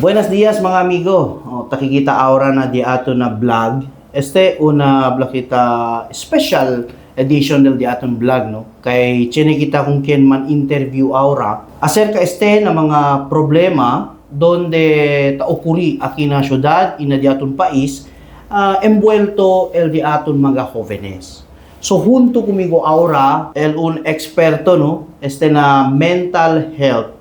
Buenos dias mga amigo. O, takikita aura na di ato na vlog. Este una habla kita special edition del di aton vlog no. Kay chine kita kung ken man interview aura acerca este na mga problema donde ta ocurri aquí na syudad ina di aton país envuelto el di aton mga jóvenes. So junto conmigo ahora el un experto no este na mental health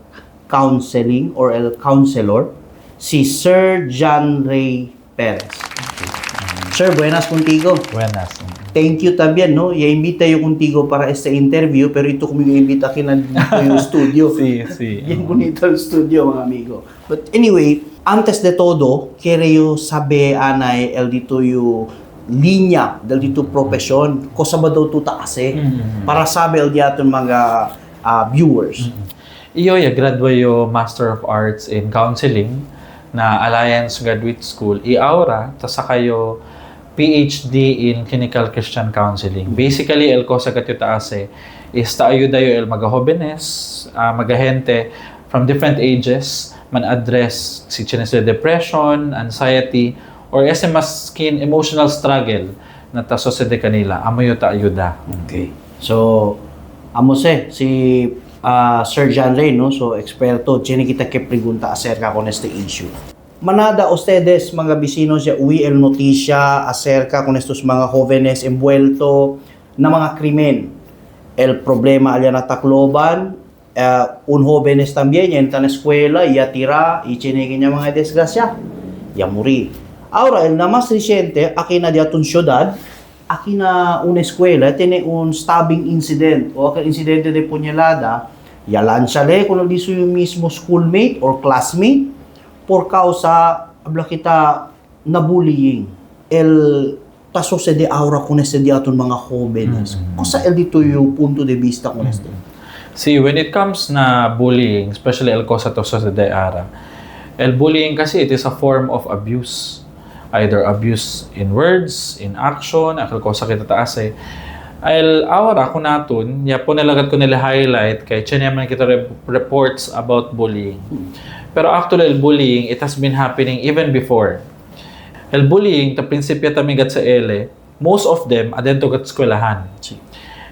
counseling or el counselor si Sir John Ray Perez. Sir, buenas contigo. Buenas. Thank you también, no? Ya-invita yo contigo para este interview, pero ito conmigo invita aquí na dito yung studio. Sí, sí. Bien bonito el studio, mga amigo. But anyway, antes de todo, quiero yo saber, anay, el dito yung linya del dito profesyon, cosa ba daw tuta kasi? Para sabi el diaton mga viewers. Iyo, ya graduate yo Master of Arts in Counseling na Alliance Graduate School. I-aura, ta saka yo PhD in Clinical Christian Counseling. Basically, el cosa que ta hace is ta ayuda yo el mga jóvenes, mga gente from different ages man address si sila depression, anxiety, or ese maskin emotional struggle na ta sucede kanila. Amo yo ta ayuda. Okay. So, amo se, si Sir John Ray, no? So, eksperto, tiene kita que pregunta acerca con este issue. Manada ustedes, mga vecinos, ya uwi el noticia acerca con estos mga jóvenes envuelto na mga krimen. El problema allá na Tacloban, un jóvenes también, ya entra na escuela, ya tira, y tiene niya mga desgracia, ya muri. Ahora, el na más reciente, aquí na diatong syudad, aquí na una escuela, tiene un stabbing incident o aquel incidente de puñalada, ya lánzale kung di suyo mismo schoolmate or classmate por causa habla kita na bullying. El ta sucede ahora con este diaton mga jóvenes. Cosa el dito yung punto de vista con este? See, when it comes na bullying, especially el cosa to sa ara, el bullying kasi it is a form of abuse. Either abuse in words, in action, akal cosa kita taas eh. El ahora kung naton, ya po nalagat ko nila highlight kay chenya man kita reports about bullying. Pero actually, el bullying, it has been happening even before. El bullying, ta prinsipyo tamigat sa ele, most of them adento gat eskwelahan.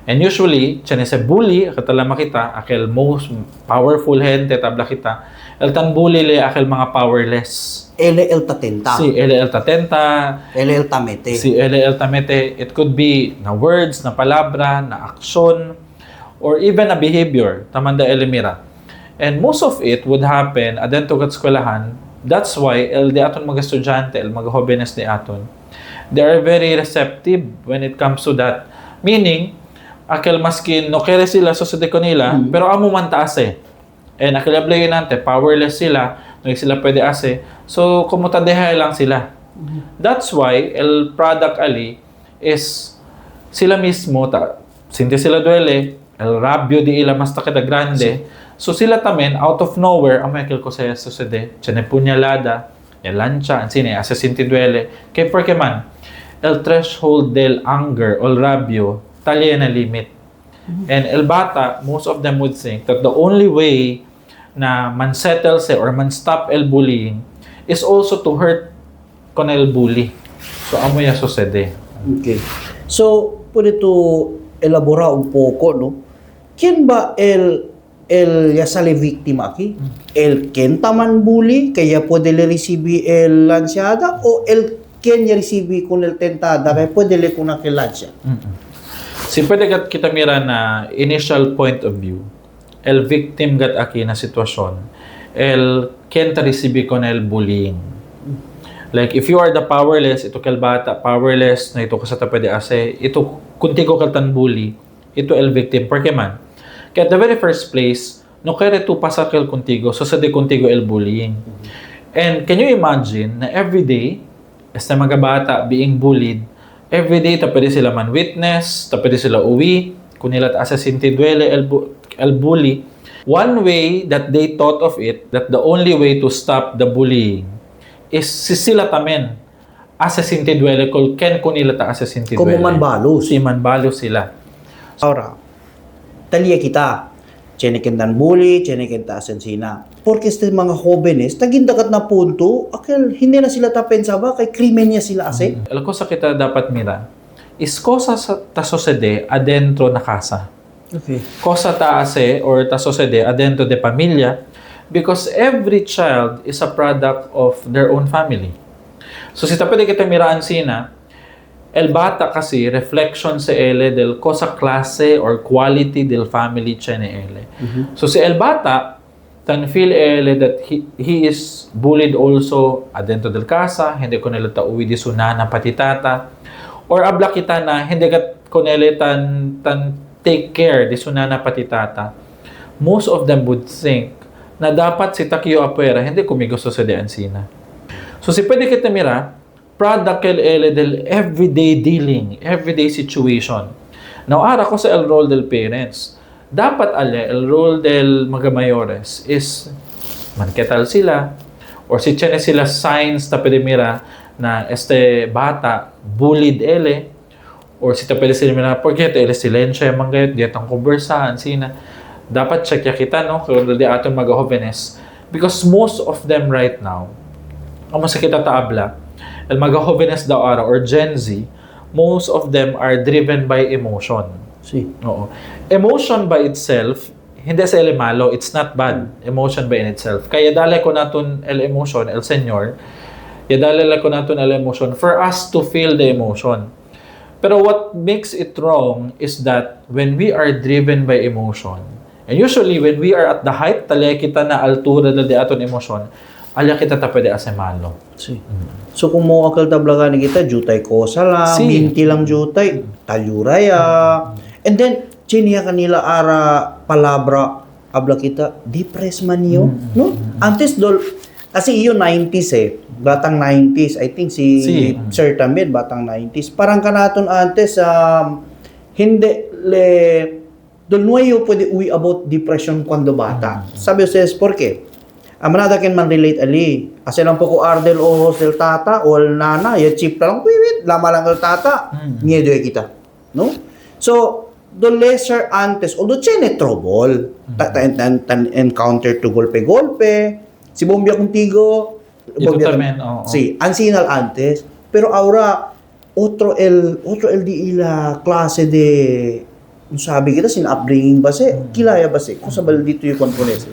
And usually, tiyan sa bully, katala makita, akel most powerful gente, tabla kita, el tan bully le akel mga powerless. El el tatenta. Si el el tatenta, El el tamete. si el el tamete, it could be na words, na palabra, na action, or even a behavior, tamanda el mira. And most of it would happen adento kat eskwelahan. That's why el de aton mga estudyante, el mga jóvenes ni aton, they are very receptive when it comes to that. Meaning, akel maskin no kere sila susunod ko nila, pero amo man taas eh. And akel ablay nante, powerless sila, no sila pwede ase. So kumutadehay lang sila. That's why el product ali is sila mismo ta sinti sila duele, el rabio di ila mas takeda grande. So sila tamen out of nowhere amo akel ko sa sucede, chene puñalada, el lancha, ang sine asa sinti duele. Kay porque man el threshold del anger o el rabio talya na limit. And el bata, most of them would think that the only way na man settle se or man stop el bullying is also to hurt con el bully. So amo ya sucede. Okay. So, pwede to elaborar un poco, no? ¿Quién ba el ya sale víctima aquí? ¿El quien taman bully que ya puede le recibir el lanchada o el quien ya recibe con el tentada que puede le con aquel lancha? Si pwede gat kita mira na initial point of view, el victim gat aki na sitwasyon, el quien ta recibe con el bullying. Like, if you are the powerless, ito kel bata, powerless, na ito ka sa ta pwede ase, ito kuntigo kal tan bully, ito el victim. Porque man, kaya at the very first place, no kere tu pasakil contigo, so sa de contigo el bullying. And can you imagine na every day, este mga bata being bullied, every day ta pwede sila man witness, ta pwede sila uwi, kung nila ta asa sinti duele el bully. One way that they thought of it, that the only way to stop the bullying is si sila tamen asa sinti duele kol ken kun nila ta asa sinti Como duele. manbalos. Si manbalos sila. Ahora, talía kita. Tiene kentan bully, tiene kenta asensina. Porque este mga jóvenes, tagindagat na punto, akel, hindi na sila tapensa ba, kay krimen niya sila ase. El cosa kita dapat mira is cosa ta sucede adentro na casa. Okay. Cosa ta hace or ta sucede adentro de pamilya because every child is a product of their own family. So si ta pwede kita miraan sina, el bata kasi reflection sa ele del cosa klase or quality del family tiene ele. So si el bata tan feel ele that he is bullied also adentro del casa, hindi ko nila ta uwi di sunana pati tata, or abla kita na hindi kat konele tan tan take care di sunana pati tata. Most of them would think na dapat si Takio Apuera hindi kumigusto sa de Ansina. So si pwede kita mira, product el ele del everyday dealing, everyday situation. Now, ara ko sa el role del parents. Dapat ale, el role del mga mayores is manketal sila or si tiene sila signs ta pwede mira na este bata bullied ele or si ta pwede sila mira porque ele silensyo yung mga gayot, di atong konversahan sina. Dapat check ya kita no kung di aton mga jóvenes because most of them right now amo sa kita taabla, el mga jóvenes daw ara or Gen Z, most of them are driven by emotion. Si. Oo. Emotion by itself, hindi sa ele malo, it's not bad. Emotion by in itself. Kaya dale ko naton el emotion, el Señor, ya dale ko naton el emotion for us to feel the emotion. Pero what makes it wrong is that when we are driven by emotion, and usually when we are at the height, talya kita na altura na di aton emosyon, alya kita ta pwede ase malo. Si. So kung mo akal tablaga ni kita, jutay kosa lang, Si. minti lang jutay, talyuraya. And then, chinia kanila ara palabra, abla kita, depress man yo, no? Antes dol, kasi iyo 90s eh, batang 90s, I think si, Si. Sir también, batang 90s. Parang kanaton antes, hindi le, dol nuevo pwede uwi about depression cuando bata. Sabi ustedes, ¿por qué? Amanada ken man relate ali. Ase lang poco ardel ojos del tata o el nana, ya chip lang wiwit, lama lang el tata. Miedo eh kita. No? So, the lesser antes, although tiene trouble, ta, ta, tan, tan, encounter to golpe-golpe, si Bombia contigo, Ito también, oo. Sí, ansinal antes, pero ahora otro el di ila klase de sabi kita sin upbringing ba se, kilaya ba se, kung sa dito yung komponente.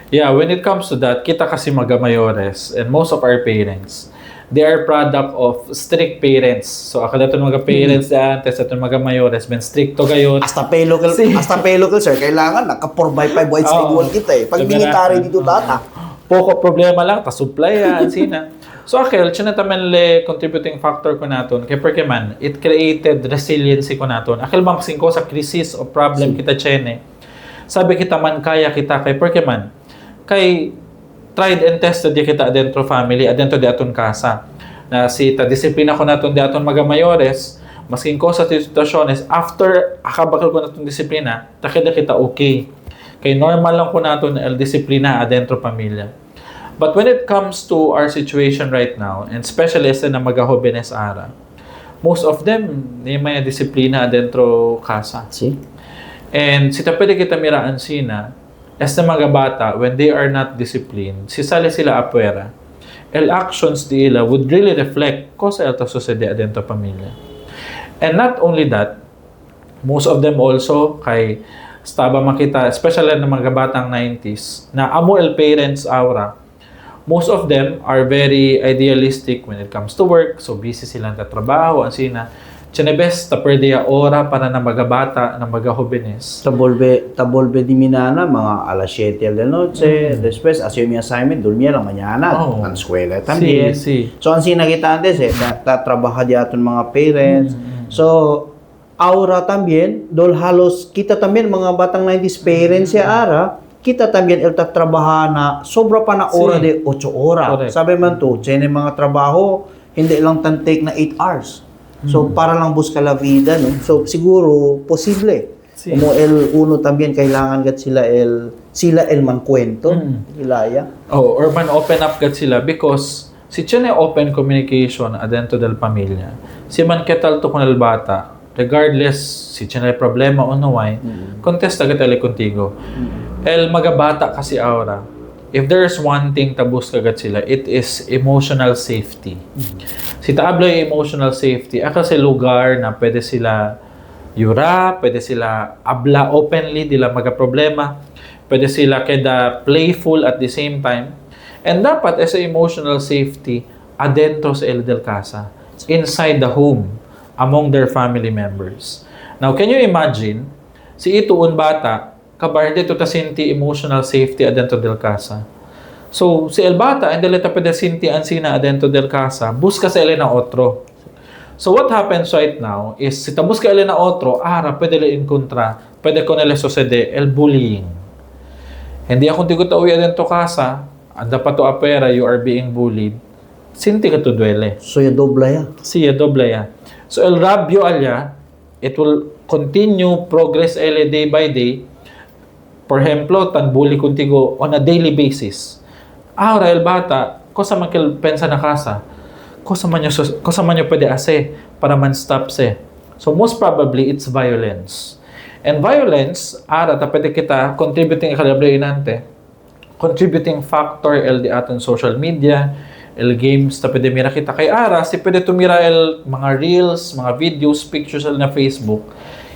Yeah, when it comes to that, kita kasi mga mayores and most of our parents, they are product of strict parents. So, akala itong mga parents mm antes, itong mga mayores, ben stricto gayon. Hasta pelo kel, Si. hasta pelo kel sir, kailangan naka 4x5 wide Oo. wall kita eh. Pag Diba military na? dito tata. Poko problema lang, ta supply yan, sina. So, akel, siya na tamen le contributing factor ko naton, kay perke man, it created resiliency ko naton. Akel bang ko sa crisis o problem kita chene. Sabi kita man kaya kita kay perke man, kay tried and tested di kita adentro family, adentro di aton casa. Na si ta disiplina ko naton di aton mga mayores, maskin ko sa sitwasyones, after akabakal ko naton disiplina, takida kita okay. Kay normal lang ko naton el disiplina adentro pamilya. But when it comes to our situation right now, and especially sa na mga jóvenes ara, most of them, ni may disiplina adentro casa. Si. And si pwede kita miraan sina, as na mga bata, when they are not disciplined, si sale sila apuera, el actions di ila would really reflect cosa el ta sucede adentro pamilya. And not only that, most of them also kay staba makita, especially ng mga batang 90s, na amo el parents aura, most of them are very idealistic when it comes to work. So busy sila sa trabaho, ang sina. Tsinebes, ta pwede ya ora para na mga bata, na mga jóvenes. Tabolbe di minana mga alas 7 de la noche, después hacía mi assignment, dormía la mañana, Oo. ang escuela también. Sí, sí. So ang sinakita antes eh, trabaja di aton mga parents. So aura también, dol halos kita también mga batang 90s parents ya ara, kita también el tatrabaha na sobra pa na ora Sí. de 8 ora. Correct. Sabi man to, tiene mga trabaho, hindi lang tan take na 8 hours. So para lang busca la vida, no? So siguro posible. Sí. Como el uno también kailangan gat sila el mankwento, ilaya. Oh, or man open up gat sila because si tiene open communication adentro del pamilya. Si man ketal to con el bata, regardless si tiene problema o no why, contesta gat ele contigo. El mga bata kasi aura, if there's one thing tabus kagat sila, it is emotional safety. Si taablo yung emotional safety, aka sa lugar na pwede sila yura, pwede sila abla openly, dila maga problema, pwede sila keda playful at the same time. And dapat as a emotional safety, adentro sa el del casa, inside the home, among their family members. Now, can you imagine, si ito un bata, kabar hindi to ta sinti emotional safety adentro del casa. So, si el bata, hindi ta pwede sinti ansina adentro del casa, busca sa elena otro. So, what happens right now is, si ta busca elena otro, ara, pwede le encontra, pwede con ele sucede el bullying. Hindi ako di ko tauwi adentro casa, anda pa to apera, you are being bullied. Sinti ka to duele. So ya dobla ya. Siya, doble ya. So, el rabio alya, it will continue progress ele day by day. Por ejemplo, tan bully contigo on a daily basis. Ahora, el bata, cosa man que pensa na casa, cosa man nyo, cosa man nyo pwede ase para man stop se. So, most probably, it's violence. And violence, ara, ta pwede kita contributing kalabre inante, contributing factor el di aton social media, el games ta pwede mira kita kay ara, si pwede tumira el mga reels, mga videos, pictures el na Facebook,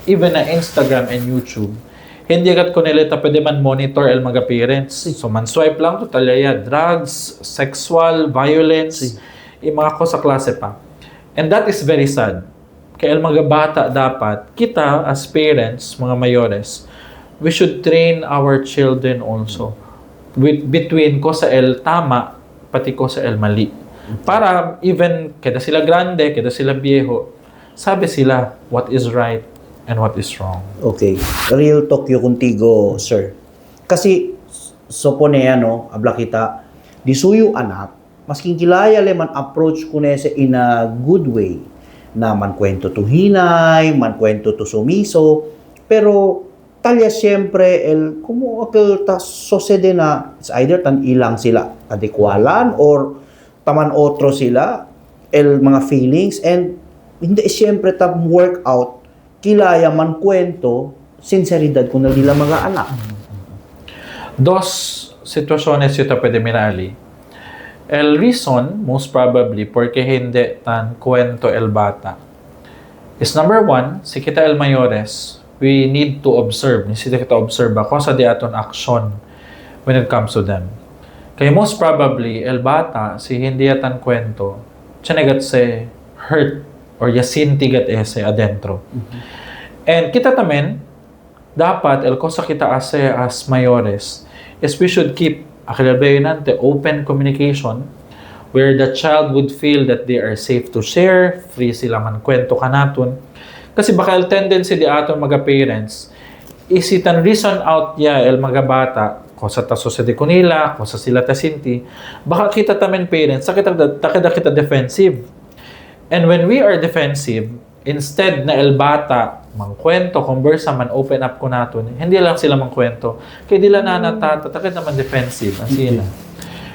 even na Instagram and YouTube. Hindi agad ko nila ta pwede man monitor el mga parents. So man swipe lang to talaya drugs, sexual, violence, yung mga ko sa klase pa. And that is very sad. Kaya el mga bata dapat, kita as parents, mga mayores, we should train our children also with between ko sa el tama pati ko sa el mali. Para even keda sila grande, keda sila viejo, sabi sila what is right and what is wrong. Okay. Real talk yo contigo, sir. Kasi so po niya, no, abla kita, di suyo anak, masking kilaya le man approach ko nese in a good way, na man kwento to hinay, man kwento to sumiso, pero talya siyempre el como aquel ta sucede na it's either tan ilang sila adekwalan or taman otro sila el mga feelings and hindi siyempre ta work out kilaya man kwento sinceridad ko na nila mga anak. Dos sitwasyones ito pwede mirali. El reason, most probably, porque hindi tan kwento el bata, is number one, si kita el mayores, we need to observe. Nisita kita observe ako sa di aton action when it comes to them. Kaya most probably, el bata, si hindi atan kwento, tiyanegat se hurt or yasinti gat ese adentro. And kita tamen, dapat el cosa kita ase as mayores is we should keep akilabay nante open communication where the child would feel that they are safe to share, free sila man kwento kanaton. Kasi baka el tendency di aton mga parents isitan reason out ya el mga bata kosa ta sucede kunila, kosa sila ta sinti, baka kita tamen parents sakit takida kita defensive. And when we are defensive, instead na el bata mangkwento, conversa man, open up ko naton, hindi lang sila mangkwento. Kaya di lang nanatata, takit naman defensive. Ang sina.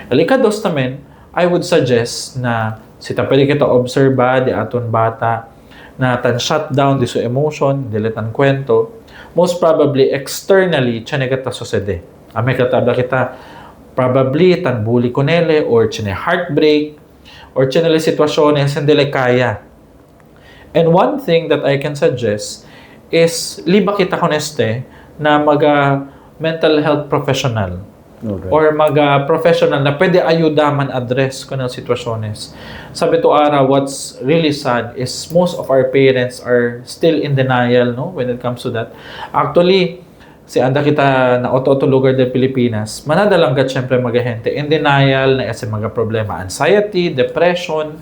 El ikados naman, I would suggest na si ta pwede kita obserba di aton bata na tan shutdown di so emotion, dili tan kwento. Most probably externally tiyan ta sucede. Ame katabla kita probably tan bully konele or tiyan heartbreak or tiyan sitwasyones hindi kaya. And one thing that I can suggest is liba kita koneste na maga mental health professional Alright. or maga professional na pwede ayuda man address ko ng sitwasyones. Sabi to Ara, what's really sad is most of our parents are still in denial, no, when it comes to that. Actually, si anda kita na auto-auto lugar del Pilipinas, manadalang gat syempre mga gente in denial na ese mga problema, anxiety, depression,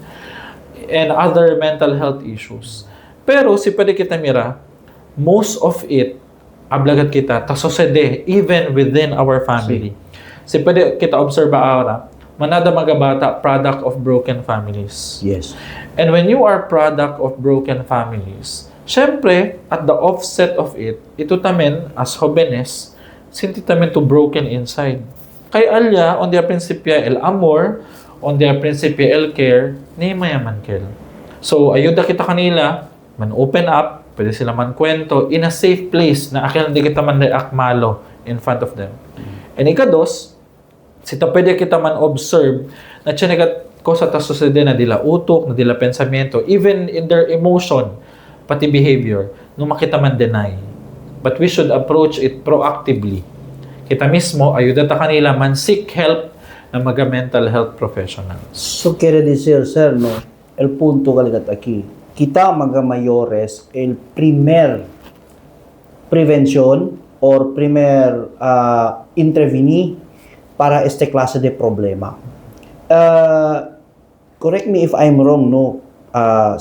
and other mental health issues. Pero si pwede kita mira, most of it, ablagat kita, tasosede, even within our family. Si pwede kita observe ahora, manada mga bata, product of broken families. Yes. And when you are product of broken families, syempre, at the offset of it, ito tamen, as jóvenes, sinti tamen to broken inside. Kay alya, on their principia el amor, on their principia el care, ni mayaman kel. So, ayuda kita kanila, man open up, pwede sila man kwento, in a safe place na akil hindi kita man react malo in front of them. And ikados, si ta pwede kita man observe na tiene cosa ta sucede na dila utok, na dila pensamiento, even in their emotion, pati behavior, no makita man deny. But we should approach it proactively. Kita mismo, ayuda ta kanila man seek help ng mga mental health professionals. So quiere decir, sir, no, el punto galigat aquí. Kita mga mayores, el primer prevención or primer intervenir para este clase de problema. Correct me if I'm wrong, no,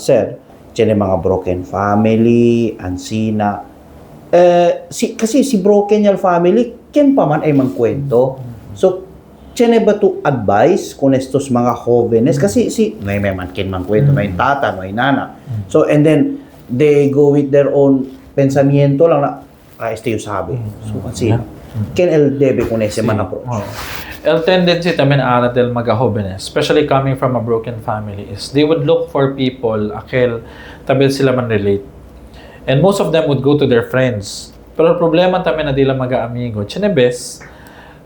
sir. Tiene mga broken family, ansina. Si, kasi si broken yung family, ken pa man ay mangkwento. So, tiene ba to advice con estos mga jóvenes? Kasi si, no may man ken mangkwento, no hay tata, no hay nana. So, and then, they go with their own pensamiento lang na, este yung sabi. So, kasi, ken el debe con ese man approach? Oh. El tendency también ara del mga jóvenes, especially coming from a broken family, is they would look for people aquel tabi sila man relate. And most of them would go to their friends. Pero el problema también na dila mga amigo, chinebes,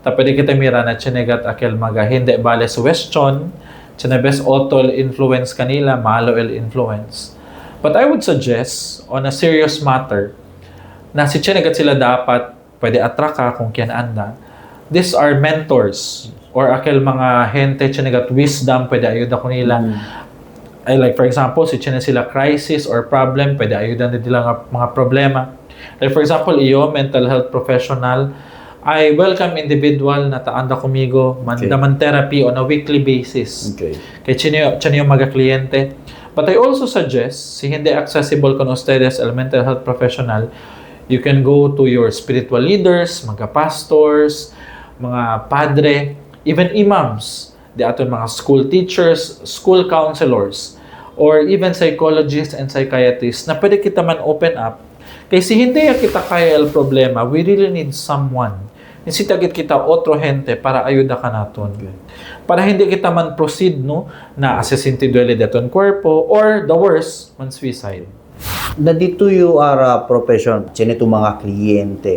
ta pwede kita mira na chinegat aquel mga hindi bale suwestyon, chinebes auto el influence kanila, malo el influence. But I would suggest, on a serious matter, na si chinegat sila dapat pwede atraka kung kian anda. These are mentors or aquel mga gente chinegat wisdom pwede ayuda ko nila. Ay, like for example, si chine sila crisis or problem, pwede ayuda nila nga mga problema. Like for example, iyo mental health professional, I welcome individual na taanda kumigo, man, man therapy on a weekly basis. Kay chine chine yung mga kliyente. But I also suggest, si hindi accessible con ustedes, el mental health professional, you can go to your spiritual leaders, mga pastors, mga padre, even imams, di aton mga school teachers, school counselors, or even psychologists and psychiatrists na pwede kita man open up. Kay si hindi ya kita kaya el problema, we really need someone. Nisitagit kita otro gente para ayuda ka naton. Para hindi kita man proceed no na asesinti duele de aton cuerpo or the worst, man suicide. Na dito you are a profession, sino itong mga kliyente.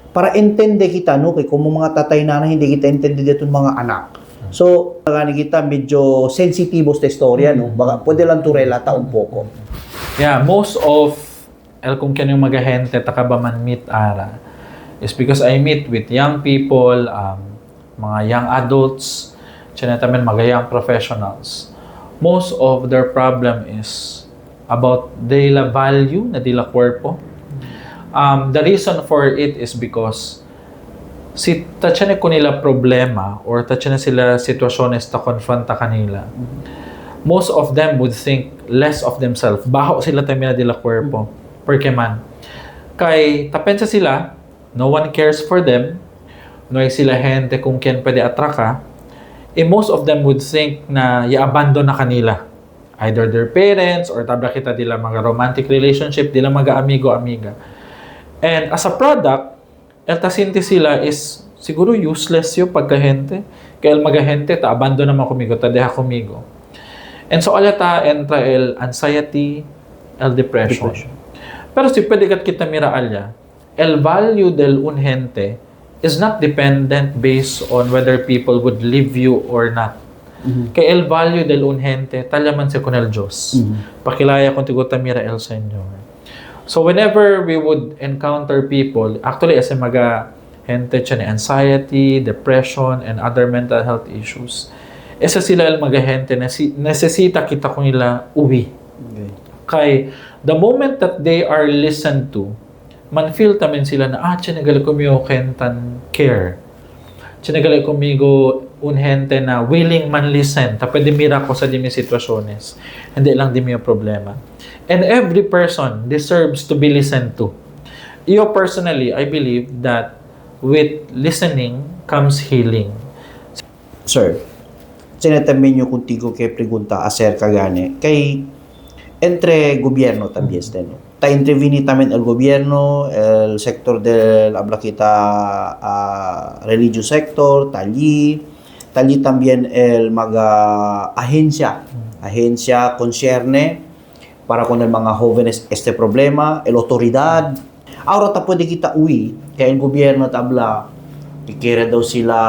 Para intende kita, no, kay kung mga tatay nanay, hindi kita intende dito mga anak. So, gani kita medyo sensitibo sa istorya, no? Baka pwede lang to relata un poco. Yeah, most of el kung kano yung mga gente takaba man meet ara is because I meet with young people, mga young adults, tsaka tamen mga young professionals. Most of their problem is about dela value na dela cuerpo. The reason for it is because si tatsyane ko nila problema or tatsyane sila sitwasyones ta confronta kanila. Most of them would think less of themselves. Baho sila tayo na dila cuerpo. Porque man, kay tapensa sila, no one cares for them, no hay sila gente kung ken pwede atraka, eh most of them would think na i-abandon na kanila. Either their parents or tabla kita dila mga romantic relationship, dila mga amigo-amiga. And as a product, el tasinti sila is siguro useless yung pagkahente. Kaya el magahente, ta abandon naman kumigo, ta deha kumigo. And so alata entra el anxiety, el depression. Pero si pwede kat kita mira alya, el value del un gente is not dependent based on whether people would leave you or not. Kay el value del un gente, talyaman si con el Diyos. Pakilaya kung tigo mira el Señor. So whenever we would encounter people, actually as mga gente tiyan anxiety, depression, and other mental health issues, esa sila el mga gente na si, necesita kita kung nila uwi. Kay the moment that they are listened to, man feel tamen sila na, chinagali kumigo kentan care. Chinagali kumigo un gente na willing man listen. Ta pwede mira ko sa dimi sitwasyones. Hindi lang dimi yung problema. And every person deserves to be listened to. Iyo personally, I believe that with listening comes healing. Sir, sinatamin nyo contigo kay pregunta acerca gani kay entre gobyerno también este, no? Ta intervini también el gobierno, el sector del habla kita religious sector, talli, talli también el mga agencia, agencia concierne para con el mga jóvenes este problema, el autoridad. Ahora ta pwede kita uwi kaya el gobyerno tabla quiere daw sila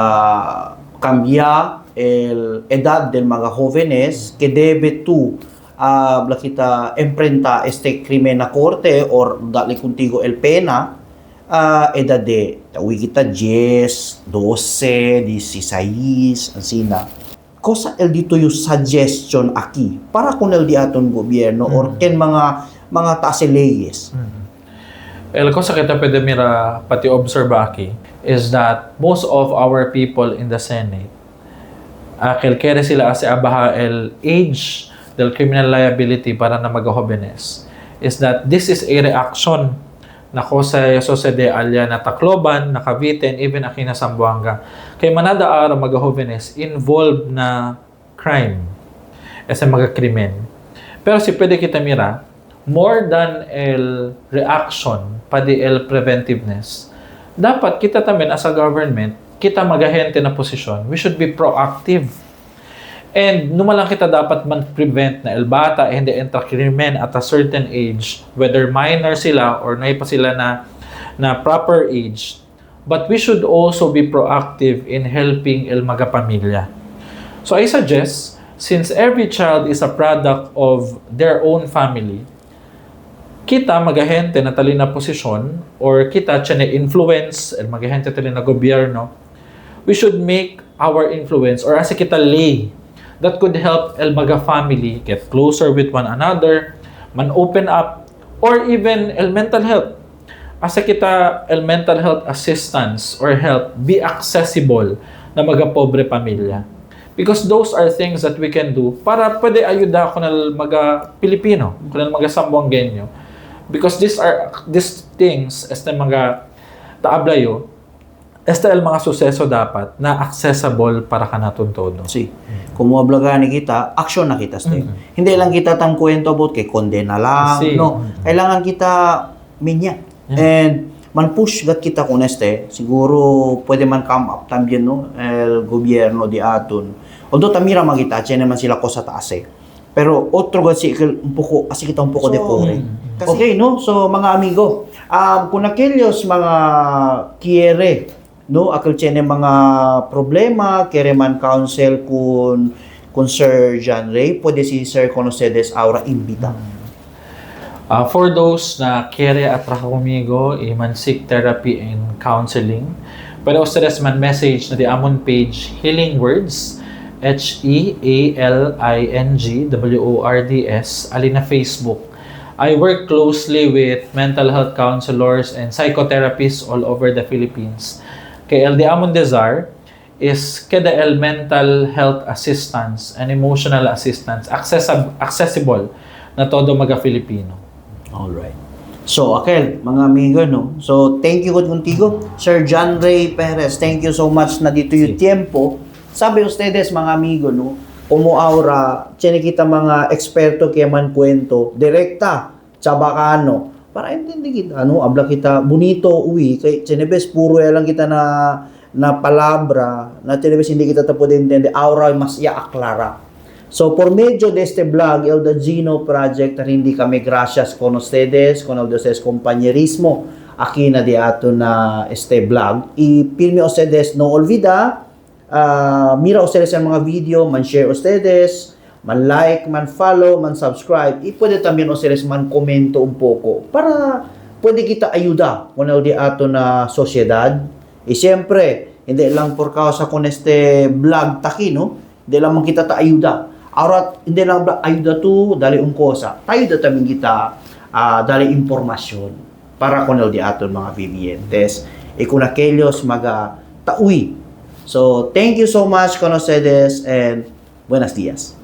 cambia el edad del mga jóvenes que debe tú habla kita enfrenta este krimen na korte or dali contigo el pena edad de uwi kita 10, 12, 16, ansina. Cosa el dito yung suggestion aquí para con el di aton gobyerno or ken mga taas leyes. El cosa que te pwede mira pati observe aquí is that most of our people in the Senate aquel quiere sila ase abaha el age del criminal liability para na mga jóvenes is that this is a reaction na cosa sucede alya na Tacloban, na Cavite, and even aquí na Zamboanga. Kay manada araw mga jóvenes involved na crime ese mga krimen. Pero si pwede kita mira, more than el reaction, pati el preventiveness, dapat kita tamen as a government, kita magahente na posisyon, we should be proactive. And numalang kita dapat man prevent na el bata hindi entra krimen at a certain age, whether minor sila or nay pa sila na proper age. But we should also be proactive in helping el mga pamilya. So I suggest, since every child is a product of their own family, kita magahente na tali na posisyon or kita tiene influence el magahente tali na gobyerno, we should make our influence or asa kita lay that could help el maga family get closer with one another, man open up, or even el mental health. Asa kita el mental health assistance or help be accessible na maga pobre pamilya. Because those are things that we can do para pwede ayuda ko ng mga Pilipino, ko ng mga Sambuangueño. Because these things este mga taablayo, este el mga suseso dapat na accessible para kanaton todo. Sí. Kung habla gani kita, action na kita, ste. Hindi lang kita tang kwento about kay kondena lang, Sí. no. Kailangan kita minya. And man push gat kita kung este, siguro pwede man come up también, no, el gobyerno di aton. Although tamira magita, tiene man sila cosa taas eh. Pero otro gat si un poco, así kita un poco de pobre. Okay, no? So mga amigo, kung aquellos mga quiere, no, aquel tiene mga problema, quiere man counsel kun Sir John Ray, pwede si Sir con ustedes ahora invita. For those na quiere atraca conmigo, y man seek therapy and counseling, pwede ustedes man message na di amon page Healing Words, HEALINGWORDS, ali na Facebook. I work closely with mental health counselors and psychotherapists all over the Philippines. Kay El de Amon Desar is keda el mental health assistance and emotional assistance accessible na todo mga Filipino. All right. So, Akel, mga amigo, no? So, thank you contigo. Sir John Ray Perez, thank you so much na dito yung tiempo. Sabi ustedes, mga amigo, no? Como aura, tiene kita mga eksperto kaya man kwento, direkta, chabacano. Para intindi kita, ano, habla kita, bonito, uwi, kay tiene bes, puro lang kita na palabra, na tiene bes, hindi kita tapo intende, aura mas ya aklara. So, por medio de este vlog, El Gino Project, hindi kami gracias con ustedes, con el de ustedes compañerismo aquí na di ato na este vlog. Y pirmi ustedes no olvida, mira ustedes ang mga video, man share ustedes, man like, man follow, man subscribe. Y pwede también ustedes man komento un poco para pwede kita ayuda con el de ato na sociedad. Y siyempre, hindi lang por causa con este vlog taki, no? Hindi lang man kita ta ayuda. Ahora, hindi lang ba ayuda tu, dali un cosa. Tayuda tamin kita, dali impormasyon para con el de aton mga vivientes. E kung aquellos maga tauy. So, thank you so much con ustedes and buenos dias.